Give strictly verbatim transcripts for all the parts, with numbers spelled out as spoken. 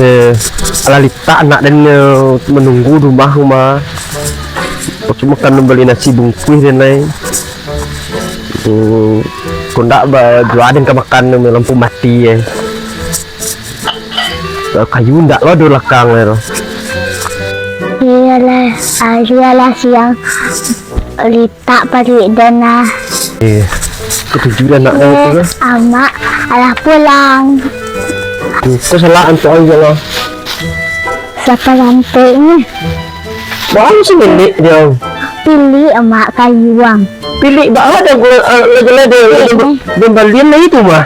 Eh, alah litak anak den, eh, manunggu di rumah, rumah. Cuma kan bali nasi bungkuih den lai. Hmm, kok ndak ba-, jua den ka makan, lampu mati, eh. Kayu ndak lo di balakang, eh, tu. Iyolah, ah, iyolah siang. Litak paruik den lah. Eh, katuju dah nak tu lah. Amak, alah pulang. Kau salah antuk aja lah. Siapa lantai ni? Baru sih milik dia. Pilih amak kayu ang. Pilih bah ada gua, eh, lagi-lagi dia, dia, dia balian lagi tu mah.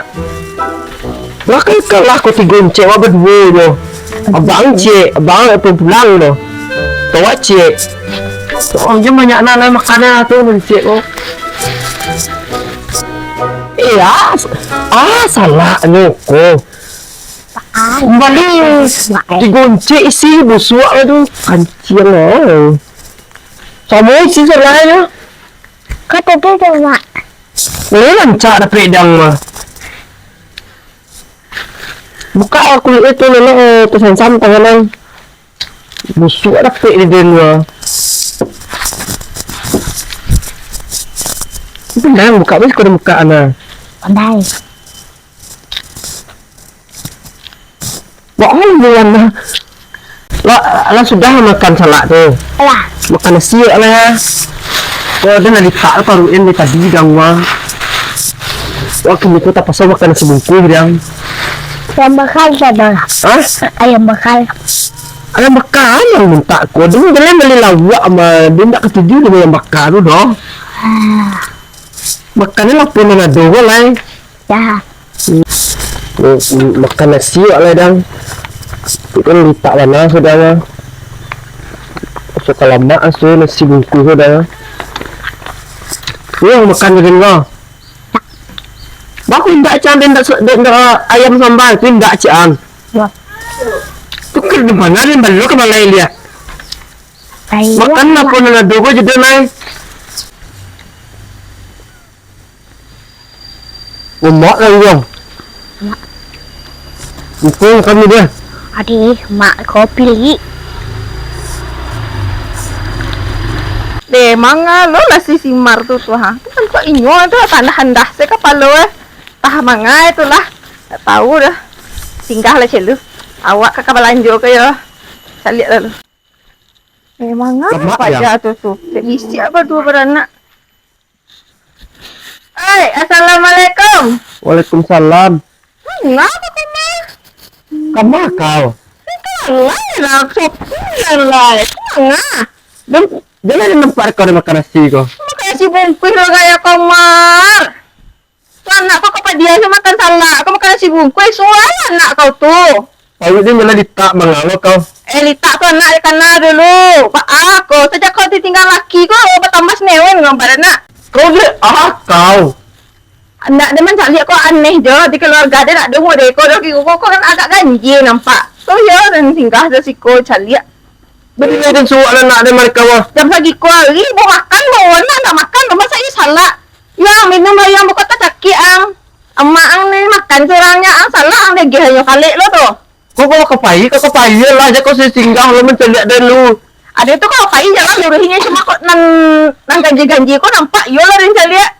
Lah kan kalah kau tigo encek, awak baduo nyo. Abang ciek, abang pun pulang doh. Tawak ciek. Oh, je banyak nan, nan makanan tu nan ciek ko. Eh, ah, ah, salah nyo ko. Kembali. Tigo encek isi busuak lah tu. Kanciang lah. Samo isi salah nyo. Kau tadi tu, Mak. Boleh rancak dapek dang mah. Buka kulik itu, nenek, eh, tersam-sam tangan ai. Busuk dapek di den mah. Pandai buka, bes kau buka ana. Pandai. Buat apo bulan lah. Lah, lah sudah makan salak tu? Lah. Makan nasi lah. Kau ada nak litak lah paruik dari tadi dah wah. Wah, kini aku tak pasal makan nasi bungkus, Dang. Ayam bakar ada. Hah? Ayam bakar. Ayam bakar yang minta aku. Dia jalan beli lawak mah. Dia tak ketuju dengan ayam bakar tu doh. Ah. Makannya lapar mana doh, lai. Ya. Hmm, hmm, makan nasi awak lai, Dang. Tu kan litak bana sudah mah. Suka lamak asu nasi bungkus sudah mah. Ni yang makan jadi ngah. Baku indak cang, indak, indak, indak ayam sambal tu indak cang. Ya. Tu kan di mana ni, balok ke balai dia? Makan apa nak ada kau jadi lai. Lemak lah urang. Mak. Bukan kami dah. Adih, mak kau pilih. Deh, manga lo lah si Simar tu, tu, ha. Tu kan kok inyo tu tanah handah se kapalo, eh. Tah manga itulah. Tak tahu dah. Singgah lah celu. Awak ka, ka balanjo ke yo. Caliak lalu. Eh, manga paja tu, tu. Cek bisiak apa dua baranak. Hai, assalamualaikum. Waalaikumsalam. Manga kau kama? Kama kau? Kau lah, sopi lah. Manga? Dia, dia lah nampak kau dah makan nasi kau. Makan nasi bungkus lah gaya kau, Mar. Tu anak kau, kau padiah se makan salak. Kau makan nasi bungkus, sual anak kau tu. Paruik dia malah litak mangalo kau. Eh, litak tu anak dia kana dulu. Pak ah, kau. Sajak kau ditinggal laki kau, batambah senewen kau badan nak. Kau dek ah kau. Anak dia mancaliak kau aneh jo. Di keluarga dia nak dongok deh. Kau dah kira kau kan agak ganjil nampak. Kau yo, dan singgah je siko caliak. Beri dia suruh anak dia mereka wah. Jam sagiko hari, mau makan, mau anak nak makan, rumah saya salak. Yang minum lah yang buka tak sakit ang. Emak ang ni makan surangnya ang salak ang degeh hanyo kalik lo tu. Kau kalau kapai, kau kapai lah, jangan kau singgah lo mencaliak dulu. Ada tu kau kapai jalan luruhnya cuma kok nan nan ganjil-ganjil kau nampak yo lah dan caliak.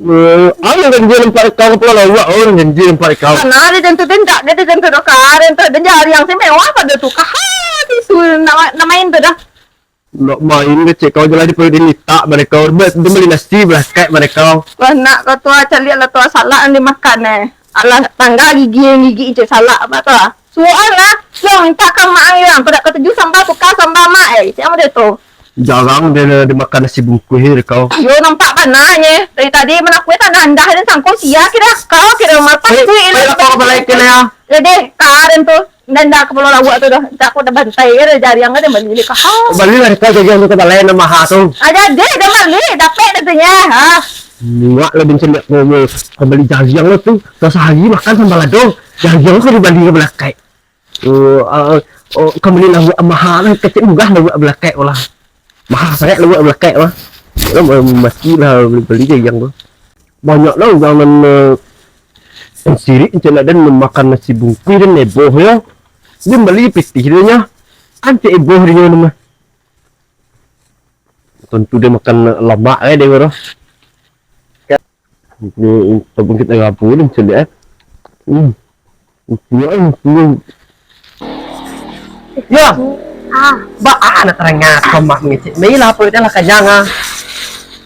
Eh, ayo ganjil nampak kau kepala lawak, oh ganjil nampak kau. Mana ada jantu tindak, dia ada jantu doka, dan tu ada jari yang si mewah pada tu. Kaha itu nama nama itu dah. Nak main kecek kau je lah di perut ini tak mereka. Dia beli nasi belakat mereka. Lah nak kau tu caliak lah tu salak yang dimakan eh. Alah tangga gigi yang gigi ije salak apa tu ah. Suruh lah, yang minta kan mak ang yang pada ketuju sambal tukar sambal mak eh. Siapa dia tu? Jarang dia, dia makan nasi bungkus ni kau. Yo nampak panahnya. Dari tadi mana kue tanah andah ni sangko sia kira kau kira makan kue ni. Kau balik kena ya. Jadi karen tu. Dan dah kepala lawak tu dah. Tak aku dah bantai ya dari jari yang ada balik kau. Balik lah kau jajan tu ke balai nama ha tu. Ada deh dah balik dapat katanya. Ha. Muak lah bin sendiri kau kembali jari yang tu. Dah sehari makan sambal lado. Jari yang tu dibalik ke belakang. Oh, ah, oh, kau bali lawak mahal lah, kecek murah lawak balakai lah. Mahal sangat lawak balakai lah. Lah, ma-, mati lah bali-bali je yang tu. Banyak lah urang nan, eh, Sirik cak den makan nasi bungkuih den eboh yo. Den bali pitih tu nyo. Ancak eboh dinyo tu mah. Tantu den makan lamak ai den tu. Ni tabungkit dengan apo ni caliak eh. Hmm. Itu eh, itu. Ya. Ah. Ba ah nak terangah kau mak mengecek. Mailah apa dah lah kajang ah.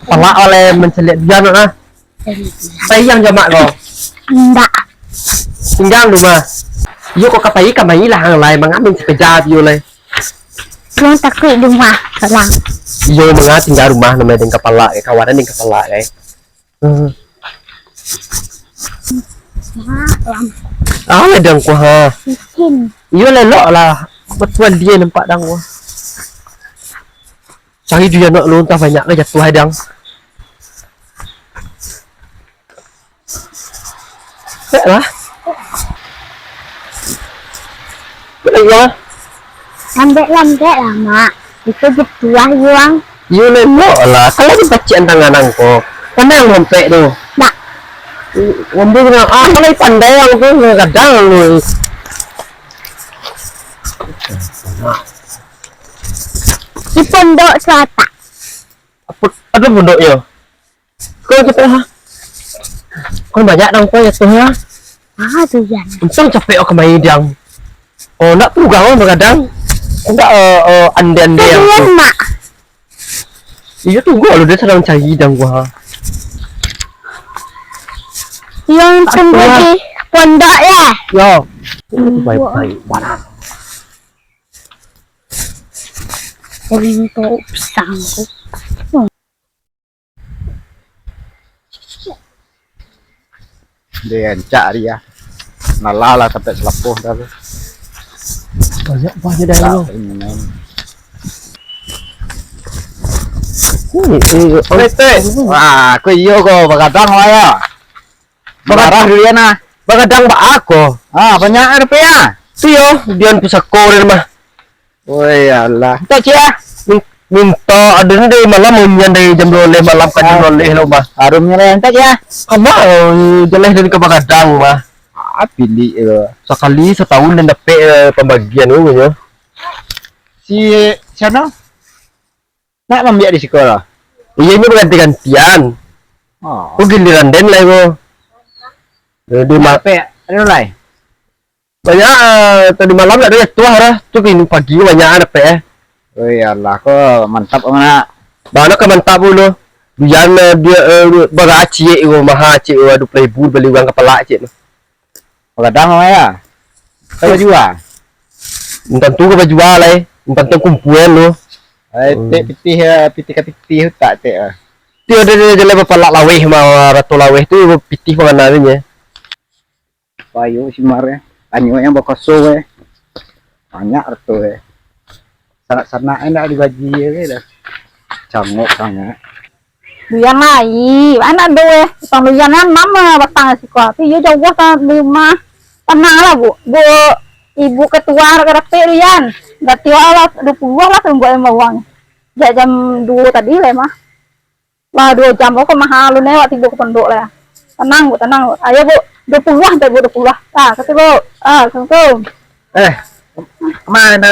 Palak oleh menceliak dia nak ah. Sayang jo mak kau. Ndak. Tinggal rumah. Yo kau kapai kamailah ang lai mangamin sepeja bio lai. Yang takuik rumah, salah. Yo manga tinggal rumah namai dengan kapala eh, kawanan dengan kapala eh. Hmm. Malam. Ah, ladang ku ha. Mungkin. Iyo lelok lah. Betul dia nampak dang ku. Cari dia nak lu entah banyak ke jatuh hai dang. Baiklah. Baiklah. Lambek-lambek lah, Mak. Itu betuah, Yuang. Yo lelok lah. Kalau dipacik tangan angko, pandai ang rompek tu. Nak. Ngomong dengan ah, kalau pandai ang tu kadang lu. Di pondok selatan. Apa ada pondoknya? Kau capek ha. Kau banyak dang kau jatuh ha. Ah, tu jan. Untung capek kau kemai dang. Oh, nak pelugang kau begadang. Enggak eh, eh, ande-ande yang Tujuan tu. Mak. Iyo tu gua lu dia sedang cari dang gua ha. Yang tunggu di pondok ya. Yo. Baik-baik barang. Untuk pisang. Dia rancak dia. Nalah lah sampai selapuh dah tu. Banyak banyak dah Tak lu. Ini main. Hmm, eh, Oi, Tek. Wah, aku iyo ko bagadang lah ya. Bagadang dulu ya nah. Bagadang ba ako. Ah, banyak ada pe ya. Tu yo, dian pusako dan mah. Woi, alah. Minta cia. Min- minta ada ni dari malam, hunian dari jam dua belas malam ke jam dua belas lo, bah. Harumnya lah, minta cia. Apa? Jelas dari ke bagadang, bah. Ah, pilih eh. Sekali setahun dan dapat eh, pembagian tu, ya. Si siapa? Nak mambiak di siko lah. Iya, ini berganti-gantian. Oh. Kok giliran den lah, kok. Jadi, ma- Apa ya? Ada mulai? Banyak, eh, tadi malam nak ada tuah dah. Tu kini pagi banyak dapat eh. Oh iyalah, kok mantap kok nak. Mana ke mantap dulu? Biar eh, dia eh, bara ciek ko, maha ciek ko, dua puluh ribu beli urang kapala ciek tu. Bagadang lah ya. Kau bajua? Tantu kau bajua lah eh. Tantu kumpulan tu. Eh, tek pitih, eh, pitih ka pitih utak tek ah. Dia ada dia jalan bapalak laweh mah, rato laweh tu pitih panganannya. Payu si Mar eh. Tanyo yang bakaso eh. Banyak reto eh. Sanak-sanak eh nak dibagi eh dah. Cangok sangat. Duyan lai, anak do eh. Utang duyan kan mama batang siko. Tapi iyo jauah sangat di rumah. Tenang lah, Bu. Bu, Ibu Ketua nak rapek duyan. Berarti lah dua puluh lah tunggu yang bawang. Jak jam dua tadi lah mah. Lah dua jam kok mahal lu newak tiba ke pondok lah. Tenang bu, tenang bu. Ayo bu, dua puluh lah bu, dua puluh lah. Ah, kata bu. Ah, assalamualaikum. Eh, mana?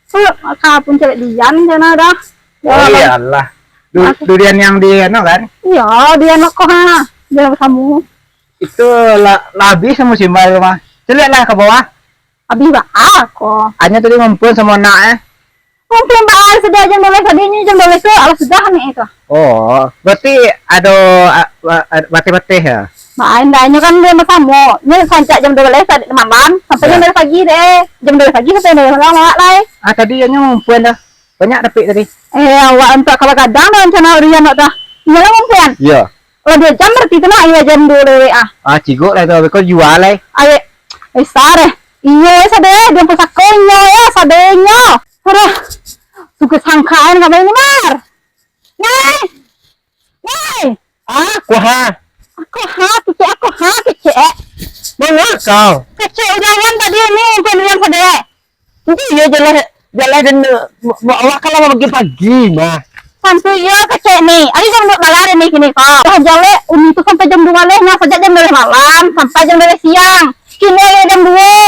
Kok maka pun cewek Dian sana dah. Oh iyalah. Du- durian yang di anu kan? Iya, Dian kok ha. Dian kamu. Itu lah, lah habis musim baru mah. Celiak lah ke bawah. Abih baa ko. Anyo tadi ngumpul samo nak eh. Ngumpul baa sudah jam dua belas tadi, nyo jam dua belas tu alah sudah ni itu. Oh, berarti ado a- a- bateh-bateh ya? Baa indak, nyo kan dia bersamo. Nyo sancak jam dua belas tadi malam sampai jam dua belas pagi deh. Jam dua belas pagi sampai jam dua belas malam awak lai. Ah tadi nyo ngumpul dah. Banyak dapik tadi. Eh awak antak kalau kadang dah rencana urian awak dah. Inyo lah ngumpul. Iya. Lah dua jam berarti tu nak, iya jam dua lewat ah. Ah, cigok lah tu, kau jual eh. Ayo, eh sar eh. Iyo, sadeh, dia pusako inyo ya, sadeh inyo. Aduh, suka sangkaan kami ini mar. Nai, nai. Ah, kuha. Aku ha, kecek aku ha, kecek. Mana kau? Kecek udah kan tadi ini untuk lian sadeh. Nanti iya jelas jelas dan awak kalau pagi-pagi mah. Tantu iyo kecek ni. Ari jam duo baleh ni kini ko. Lah jaleh, uni tu sampai jam duo baleh, nah sajak jam duo baleh malam sampai jam duo baleh siang. Kini ari jam duo.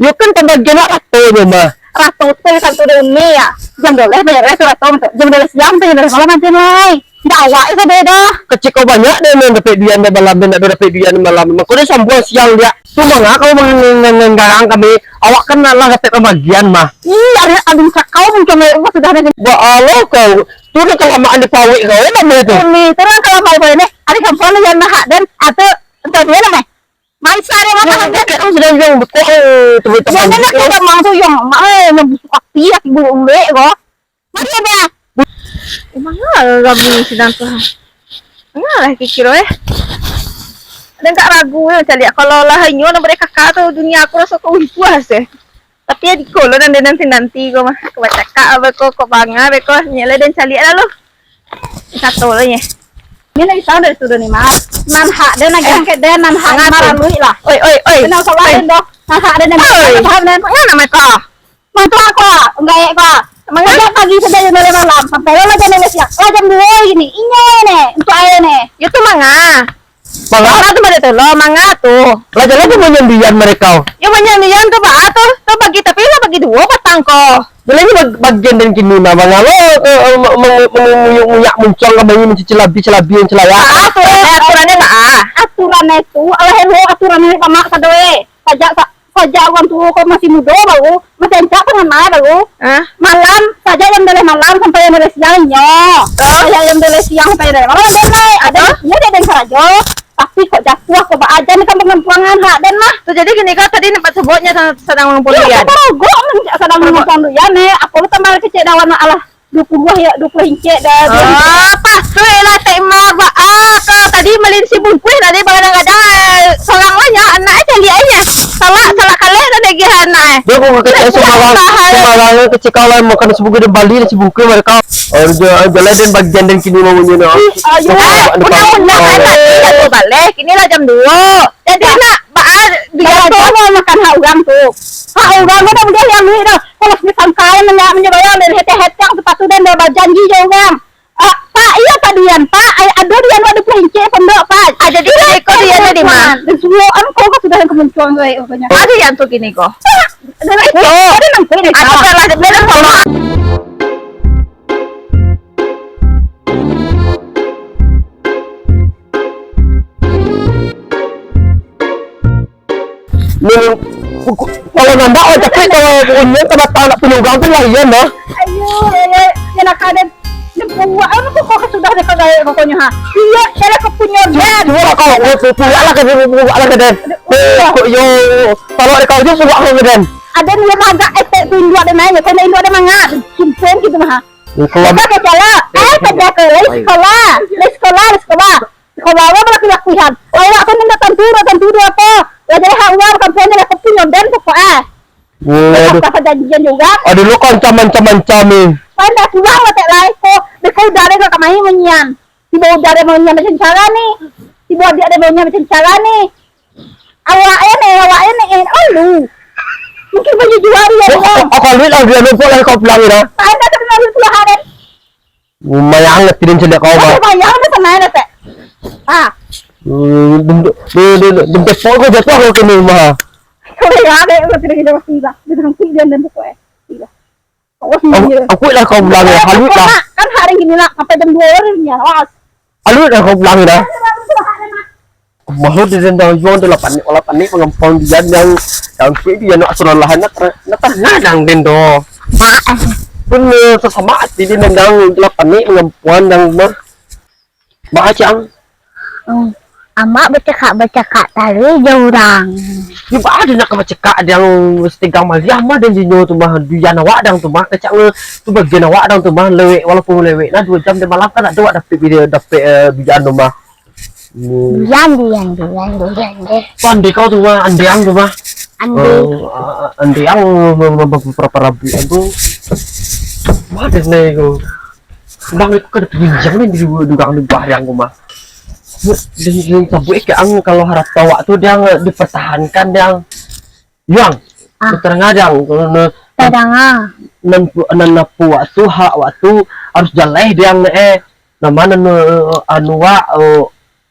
Yo kan pambagian nak rato nyo mah. Rato tu tantu dari uni ya. Jam duo baleh bayar tu rato tu. Jam duo baleh siang sampai jam duo baleh malam nanti mulai. Ndak awak itu beda. Kecek kau banyak deh nan dapek duian deh malam deh, ndak ado dapek duian malam. Mako dia sambuang siang dia. Tu manga kau manggarang kami. Awak kan lah dapek pambagian mah. Ih, ada abin sakau mungkin sudah dah. Ba Allah kau. Tu dah kalamaan di pawik kau, eh, nama tu? Umi, tu lah kalamaan di pawik ni. Ada kampuan yang nahak dan atau entah dia lah, meh. Mansa dia makan. Nah, dia kan sudah yang betul, eh, tu betul. Yang ni nak kita mang tu yang, eh, yang busuk api, aki buluk ulek ko. Mari ada. Emang lah rami sidang tu. Manga lah kikiro, eh. Ada ndak ragu, eh, caliak. Kalau lah inyo nan barek kaka tu, dunia aku raso kau untuah se. Tapi ya diko lo nan nanti-nanti ko mah. Kau bacakak apa ko, kau banga beko, nyelai dan caliak lah lo. Sato lo nye. Ini lagi tahu dari sudah ni, Mas. Nan hak dia, nan Eh. Gangket dia, nan hak Manga tu. Maralui lah. Oi, oi, oi. Kenal salah Oi. Dah. Nan hak dia, nan Oi. Hak dia, nan Manga nama kau? Mantap kau, enggak ya kau. Manga? Sejak pagi sudah jam dua malam, sampai lo jam dua siang. Lah jam dua gini, inyo ne, untuk air ne. Yo tu manga. Manga? Manga tu pada tu lo, manga tu. Lah jalan tu manyandian mereka. Yo manyandian tu ba tu, tu bagi tapi lah bagi duo patang ko. Jalan ni bag-, bagian dan kini mah manga lo, eh, eh, me-, me-, me-, muyuk-muyuk muncuang ka bayi mencicilabi-cilabi yang celaya. Ah, aturan, aturan dia ba. Aturan itu, alah hello aturan ni sama sadoe. Sajak sa-, sajak urang tuo ko masih mudo baru, masih rancak tangan baru. Hah? Malam, sajak jam dua belas malam sampai jam dua belas siang inyo. Terus? Sajak jam dua belas siang sampai jam dua belas malam, ada, ada, Apa? Inyo dia dan karajo. Tapi kok jatuh, kok baajan di kampuang-kampuangan, hak den lah. Tu jadi gini kau tadi nampak sebutnya sa-, sadang mangumpuang Iya, duian. Kita rogok men sadang mangumpuang duian, eh. Apa lu tambah kecek dawan alah. Dua puluah ya, dua puluah incek dah. Oh, patuik lah Tek Mar, ba-, ah, kalau tadi malin si bungkuih tadi bagadang-gadang, eh, sorang lah nyo, anak eh caliak eh nyo. Salak, salak kaleh dah lagi anak eh. Dia kok kecek Dia sembarang, tahan. Sembarang kecek kau lah makan si bungkuih dan bali lah si bungkuih mereka. Oh, dia, dia lah dan bagian dan kini mamunyo no. Ih, ayo. Eh, udah, udah, eh, tadi lah dua baleh, kini lah jam dua. Jadi nak, ba-, ah, Kalau biaso. Ado makan hak urang tu. Hak urang tu dah buliah yang duit dah. Kalau disangka yang menya-, menyebayang dari heteh-heteh tu, sepatu dan dah bajanji jo urang. Ah, Pak, iya Pak Dian, Pak, ai, ado Dian, ado pelincik pondok, Pak. Ah, jadi Iya, iko Dian tadi, Ma? Disuruh, anu, kau kan sudah yang kemunculan, gue, pokoknya. Ado Dian tu kini ko. Pak, dah nak Itu. Iko, dah nak iko, dah Aku iko. Salah, dia dah salah. Kalau nampak orang capek, kalau punya terbatang nak punya orang tu lain dah. Ayo, ayo, ya nak ada dia buat apa kok sudah ada kagaya pokoknya ha. Iya, saya ke punya dan. Cuma lah kau, buat lah ke dia, buat lah ke dia. Eh, kok yo, kalau ada kau je buat lah ke dia. Ada dia agak efek tu induk ada naik, kalau induk ada mangat, simpang gitu mah. Kalau Apa kecala? Eh, kerja ke, lai sekolah, lai sekolah, lai sekolah. Kalau awak berlaku-lakuihan, awak kan indak tantu, indak tantu doh apo. Lah jadi hak urang, kampuang lah kopi nyonden pokok ah. Waduh. Apa janjian juga? Aduh, lu kan ancam-ancam ni. Pandai pulang lah, Tek, lai. Ko, dek ko udah dek ka kamari manyian. Tibo udah dek manyian macam cara ni. Tibo adiak dek manyian macam cara ni. Awak eh ni, awak eh ni, eh, oh lu. Mungkin baju jual dia, Oh, ya. Aku luit lah, dia lupa lah kau pulang ni dah. Pandai tapi nak pulang hari. Lumayan lah, tidak cedek kau, Bah. Lumayan lah, senang lah, Tek. Ah. Hmm, dendek, dendek, dendek, dendek, kau jatuh kau kena rumah. Kau dah ya, Tek, kau tidak kena mati, Bah. Dia dah nanti dia dan tu, eh. Iya. Awas, Aku, iya. Aku lah kau pulang ya, Tek, halut lah. Kan hari gini lah, sampai jam dua hari ni, awas. Halut lah kau pulang dah. Mahu di dendang juang tu lah panik, lah panik pengampang dia yang, yang kuih dia nak asuran lahan nak ter-, nak terhadang dendo. Maaf. Bener, sesama hati di dendang tu lah panik pengampang yang mah. Bah, Cang. Hmm. Amak bacakak-bacakak tadi jo urang. Ni bah ada nak bacakak yang setegang maliah mah dan jinyo tu mah, duian awak dang tu mah, kecak tu bagian awak dang tu mah, lewek, walaupun lewek nah dua jam dan malam kan ada awak dapek video, dapek, eh, duian tu mah. Hmm. Dian, dian, dian, dian, dian. Pandai kau tu mah, andiang tu mah. Andi. Oh, ah, andiang me-, me-, me-, berapa rabu tu. Mana nih kau? Bang, aku kada pinjam ni di dua, dua orang di bah yang rumah. Dan, dan sabuik ke ang kalau harap awak tu dia dipertahankan dia. Yang Ah. Terkadang, eh, Tadanga. Nan, nan apo wak tu, hak wak tu harus jaleh diang ne, eh. Nama nan, eh, anu wak, eh,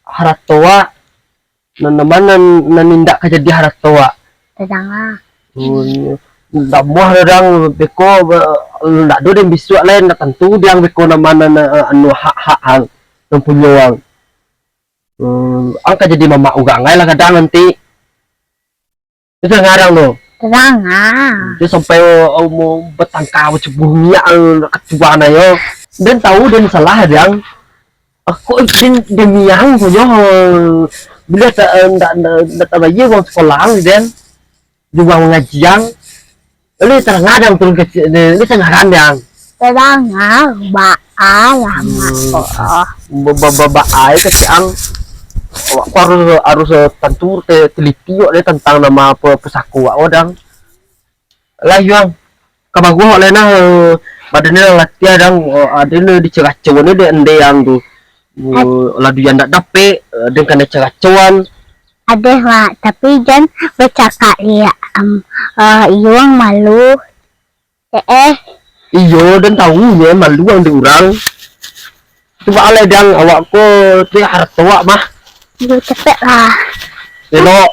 harato wak. Nan, nama nan, nan indak ka jadi harato wak. Tadanga. Hmm, ndak muah diang beko, eh, ndak ado den bisuak lai, ndak tantu diang beko nama nan, eh, anu hak-hak ang, nan punyo ang. Hmm, ang ka jadi mamak urang ai lah gadang nanti. Itu ngarang tu. Tadanga. Dia sampai, oh, mau bertangka, bercebur minyak, eh, nak ketua na yo. Den tahu den salah, Jang. Aku izin demi yang saja. Bila tak, eh, ndak, ndak, ndak tabayar uang sekolah, den. Di uang ngaji, Jang. Lalu tadanga, Jang, turun ke sini. Ini sangaran, Jang. Tadanga, ba ai, amak Hmm. ko. Ba, ba, ba, ba ai kecek ang. Awak ko harus, harus, eh, tantu te-, teliti awak deh tentang nama pe-, pesako awak ko, Dang. Lah, Yuang. Ka baguah awak lai nah, eh, badan ni lah latiah, Dang. Eh, ado ni dicaracoan ni dek ende ang tu. Eh, At- lah duyan dak dapek, eh, den kanai caracoan. Adeh, Mak, tapi jan bacakak liak, am, eh, Yuang malu. Eh, eh. Iyo, den tahu nyo malu ang di urang. Cubo alai, Dang, awak ko tu harato awak mah. Iyo, capek lah. Elok.